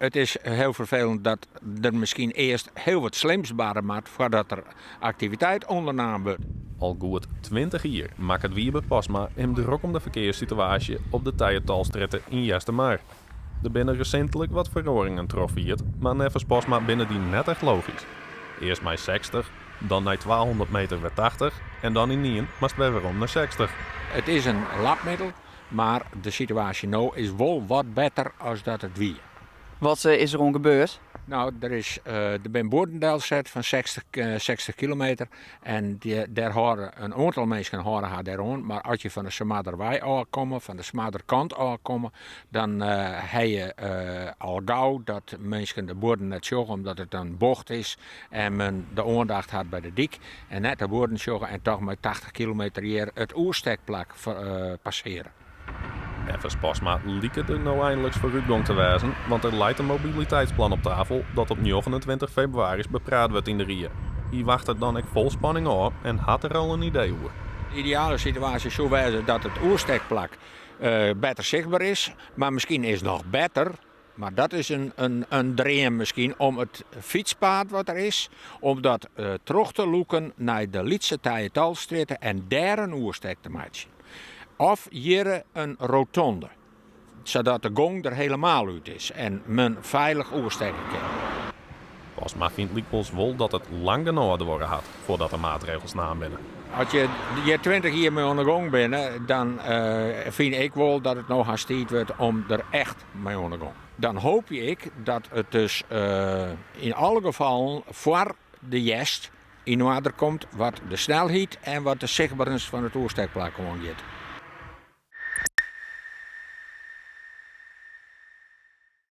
It is hiel ferfelend dat der miskien earst hiel wat slims barre moat foardat der aktiviteit ûndernaam wurdt. Al goed 20 jier makket Wiebe Postma him drok om de ferkearssituaasje op de Teye Talstrjitte yn Eastermar. Der binne resintlik wat feroaringen trochfierd, mar neffens Postma binne dy net echt logysk. Earst mei 60, dan nei 200 meter wer 80 en dan ynienen moatst wer werom nei 60. It is in lapmiddel, mar de situaasje no is wol wat better as dat it wie. Wat is der oan gebeurd? No, der is, der binne buorden delset fan 60, 60 kilometer en dy, dêr hâlde in oantal minsken hâlde har dêr oan, mar as je fan de Smarderwei ôfkomme, fan de Smarderkant ôfkomme, dan ha je al gau dat minsken de buorden net sjogge omdat it in bocht is en men de oandacht hat by de dyk en net de buorden sjogge en toch mei 80 kilometer hjir it oerstekplak passeare. Neffens Postma liket der no einliks foarútgong te wêzen, want der leit in mobiliteitsplan op tafel dat op 29 febrewaris bepraat wurdt yn de rie. Hy wachtet dan ek fol spanning ôf en hat der al in idee oer. De ideale situaasje soe wêze dat it oerstekplak better sichtber is, mar miskien is noch better, mar dat is in dream miskien, om it fytspaad wat der is, om dat troch te lûken nei de Lytse Teye Talstrjitte en dêr in oerstek te meitsjen. Of hjir in rotonde, sadat de gong der helemaal út is en men feilich oerstekke kin. Postma fynt lykwols wol dat it lang genôch duorre hat foardat der maatregels naam binne. As je hjir 20 jier mei oan de gong binne, dan fyn ik wol dat it no hast tiid wurdt om der echt mei oan de gong. Dan hoopje ik dat it dus yn alle gefallen foar de hjerst yn oarder komt wat de snelheid en wat de sichtberens fan it oerstekplak oangiet.